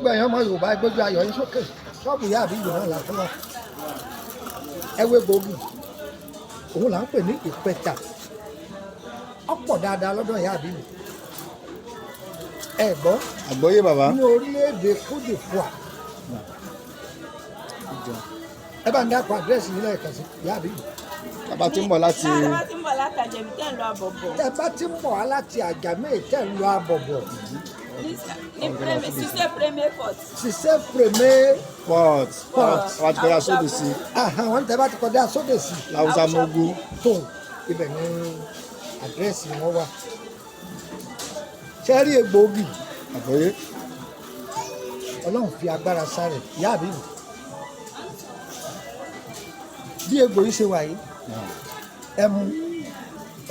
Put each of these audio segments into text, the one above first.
Gbogbo ẹ̀yàn ọmọ Yorùbá, ẹgbẹ́jọ ayọ̀ yín sókè. Ṣọ́ọ̀bù ìyá àbíyù náà là fún wa. Ẹwé gbòógì òun là ń pè ní ìpẹta, ọ̀pọ̀ dáadáa lọ́dọ̀ ìyá àbíyù. Ẹ gbọ́. Àgbọ́yé, bàbá. Ní orílẹ̀-èdè Côte d'Ivoire, ẹ bá ń dákọ̀ àdírẹ́sì yìí lẹ́ẹ̀kan sí, ìyá àbíyù. Bàbá tí ń bọ̀ láti Tá bá ti ń bọ̀ látàjẹ̀mí tẹ́ ń lọ Àbọ̀bọ̀. Tẹ bá ti ń bọ̀ wá láti Àjàmẹ́ tẹ̀ ń lọ Àbọ̀bọ̀, ní premier Cisse Premier Port. Cisse Premier Port. Port. Bàbá ti kọjá sódì sí. Wọ́n tẹ bá ti kọjá sódè sí. Láwùsá Mugu. Tó ibẹ̀ ní àdírẹ́sì wọn wà. Ṣe rí egbòogi? Àgbọ́yé. Ọlọ́run fi agbára sáré ìyá àbíyù. Bí egbò yìí ṣe wà yìí, ẹ mú,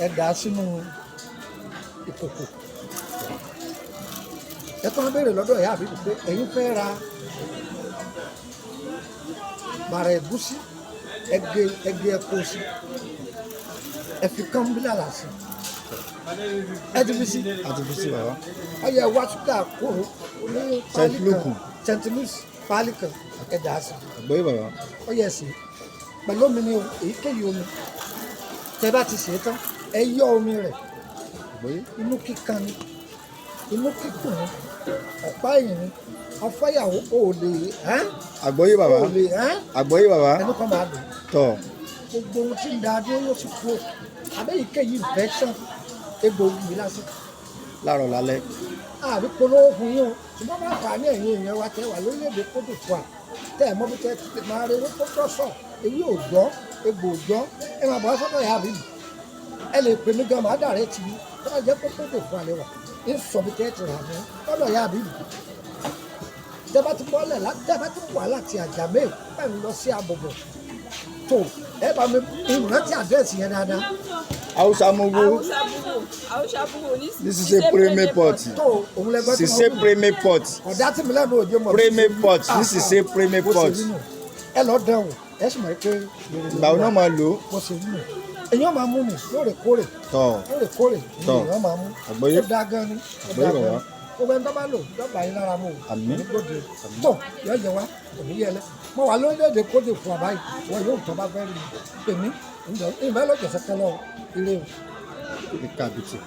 ẹ dà á sínú ìkòkò, ẹ tún wá béèrè lọ́dọ̀ ìyá àbíyù pé ẹ̀yin fẹ́ ra bàrà ẹ̀gúsí, ẹ gé, ẹ gé, ẹ kó sí, ẹ fi kánbílà sí, ẹ ti fi sí. Àti fi sí, bàbá. Ọyẹ wá ṣúgà kóró ní pálí St. Luke. kan, St. Louis pálí kan, ẹ dà á sí. Àgbọ́yé, bàbá. Ọyẹ sí pẹ̀lú omi ni o, èyíkéyìí omi tẹ bá ti sè é tán, ẹ yọ omi rẹ̀. Àgbọ́yé. Inú kíkan ni, inú kíkùn ni, ọ̀pá ẹ̀yìn ni, ọ̀fẹ́yàwó ò lè ẹ́n. Àgbọ́yé, bàbá. Ò lè ẹ́n. Àgbọ́yé, bàbá. Ẹnu kan máa dùn. Tọ̀. Gbogbo ohun tí ń da dúró yóò sì kú o. Àbẹ́yìíkéyìí infection, egbòogi yìí lásán. Láàárọ̀ lálẹ́. Àbí polówó fún yín o, ṣùgbọ́n máa fà á ní ẹ̀yìn èèyàn wa tẹ́ wà lórílẹ̀‐èdè Côte d'Ivoire, tẹ́ ẹ̀ mọ́ bí tẹ́ ti máa rí ewé tó tọ́sọ̀, ewé òòjọ́, egbò òòjọ́, ẹ máa bọ̀ wá sọ́dọ̀ ìyá àbí mi. Ẹ lè pè mí gan, màá dàrẹ́ tì í. Tó bá jẹ́ pé Côte d'Ivoire lè wà, ń sọ bí tẹ́ ti rà mí lọ́dọ̀ ìyá àbí mi. Tẹ́ bá ti bọ́lẹ̀, tẹ́ bá ti wà láti Àjàmẹ́ ẹ̀ ń lọ sí Àbọ̀bọ̀ tó, ẹ bá mi ìrántí àdírẹ́sì yẹn dáadáa. Haúsá Mugu. Haúsá Bugu, Haúsá Bugu ní Ní Cisse Premier Port. Tó òun lẹgbẹ́ tó Cisse Premier Port. Ọ̀dà tí mi lẹ́nu òjò mọ̀. Premier Port ní Cisse Premier Bó ṣe Port. rí nù, ẹ lọ dán wò, ẹ sì mọ̀ pé Ìgbà wo náà máa lò ó? Bó ṣe rí nù, èèyàn máa mú mi lóòrèkóòrè. Tọ̀. Lóòrèkóòrè ni Tọ́. èèyàn máa mú. Àgbọ́yé. Ó dáa gan ni, ó Àgbọ́yé, dáa gan bàbá. ni. Gbogbo ẹni tó bá lò dọ́gba yín lára mu o. Àmín. Onígbòde tó yọ jẹ wá òní yẹlẹ. Mo wà lórílẹ̀‐èdè Côte d'Ivoire báyìí. Wọn yóò tó bá fẹ́ rí mi, pè mí. Ìfẹ́ lọ́jọ́sẹ̀ kẹlẹ́ o, ire o. Ìkàbìtì.